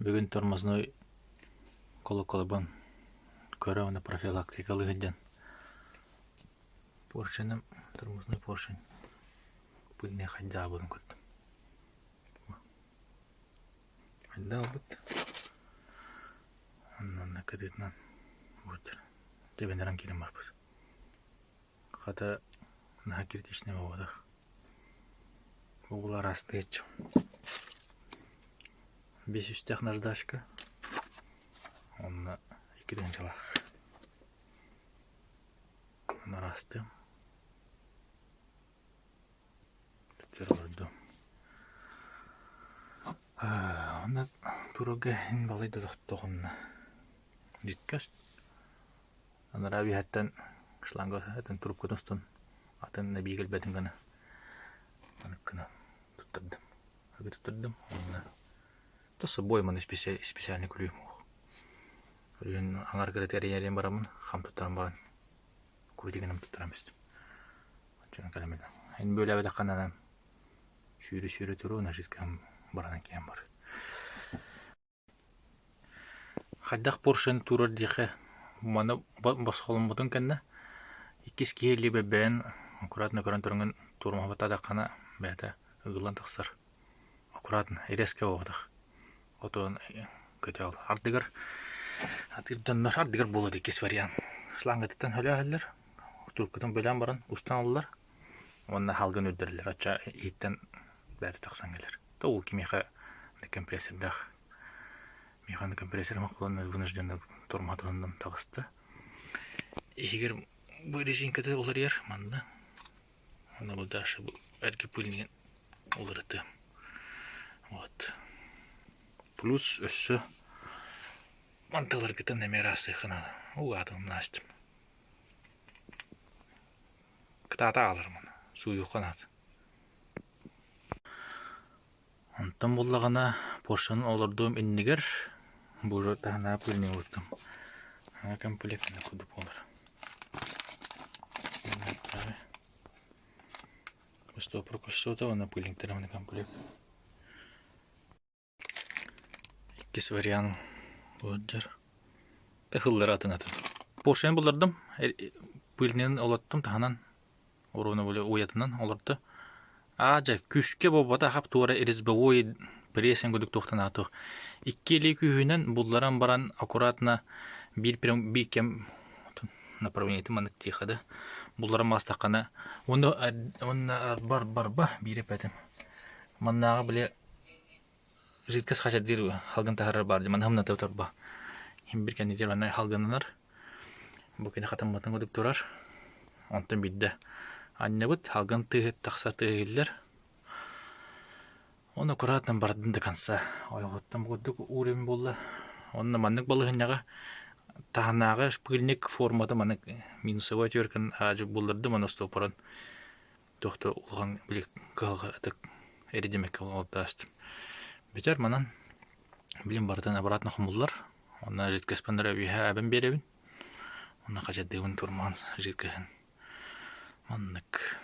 Бүгүн тормозной колоколбун көрө уонна профилактикалыы сылдьан поршеным тормозной поршень пыльный хайдаабытын көрдүм. Хайдаабыт онно кытыытынан вот тэбэнэрэн киирэн барбыт. Хата наһаа критичнэй буолбатах. Угул араастыаччы. Бес үстээх наждачка. Онно икки тыһыынчалаах. Араастыам. Төттөрү олордум. Онно турарга иһин балайда тохтоҕунна. Жидкость Анараа үөһэттэн шланга атын трубкатын устун атын эбии кэлбэтин гына манык гына туттардым. Ага туттардым уонна то собой маны специальный күлүүм Күлүүн аҥар кырата эрийэрин бараммын хам туттаран баран курдигинам туттаран бистим. Оччону кэлэммит. Ин бөлөбөтөххананан сүүрэ-сүүрэ туруу нажиткам баранан киэн бар. Хайдах поршень туурар диэххэ маны босхоломмутун кэннэ иккис киһи либо бэйэн аккуратно көрөн тураҥҥын туормаһабатаатаххына бэйэтэ ыгыллан тахсар. Аккуратно, резко буолбатах. Отон көтөөл. Ардыгар атыыр дьоннор ардыгар буолар иккис вариант. Шлангатыттан өлөөһөллөр, трубкатын бөлөөн баран устан ыллар уонна халгын үрдэрэллэр. Оччо иһиттэн бэйэтэ тахсан кэлэр. То ол кимиэхэ компрессордаах Миэхэ компрессор махпылан вынужденно тормоһо туһуннум таҕыста. Иһигэр бу резинката уларыйар манна. Онно бу дальше бу эргэ пыльнигын уларытыам. Вот. Плюс өссө мантыларгытын эмиэ ыраастыахха наада. Угаатым наастым. Кытаата аҕалар маны. Сууйуохха наада. Онтон буллаҕына поршенын олордуом иннигэр бу уже таһынаа пыльник ылыттым. Саҥа комплект курдук буолар. Стопор кольцота уонна пыльниктара уонна комплект. Иккис вариант буолар. Тахыллар атын атын. Поршень буллардым. Пыльнигын олоттум таһынан Оруона били уйатынан олордо. Аа дьэ, күүскэ буолбатах хап туора резьбовой прессинг курдук туохтан аатыах. Икки илии күүһүнэн булларан баран аккуратно биир прям биир кэм направлениетын маннык тиэхэ да булларан маастаххына уонна уонна бар барба биир эппэтим. Маннааҕы били жидкость хачардыыр халгын таһарар баар дии манна хымната торба. Хим бир кэннитигэр манна халгынанар. Бу кини хатаммытын курдук турар. Онтон биирдэ анньабыт, салгын тыаһыт тахса тыаһа иһиллэр. Оны аккуратно бардым до конца. Ойоҕоттон бу курдук уровень буолла. Онно маннык балаһыанньаҕа таһынааҕы пыльник формата маннык минусовой отвертканы аадьы буллардым, аны стопорун туох да улахан били кыһалҕа ытык эридимэккэ олордоостум. Бүтэр манан билим барытын обратно хомуллар. Онно жидкостьпын эрэ үөһэ эбэн биэрэбин. Онно хачардыыбын турмаан жидкоһын. Маннык.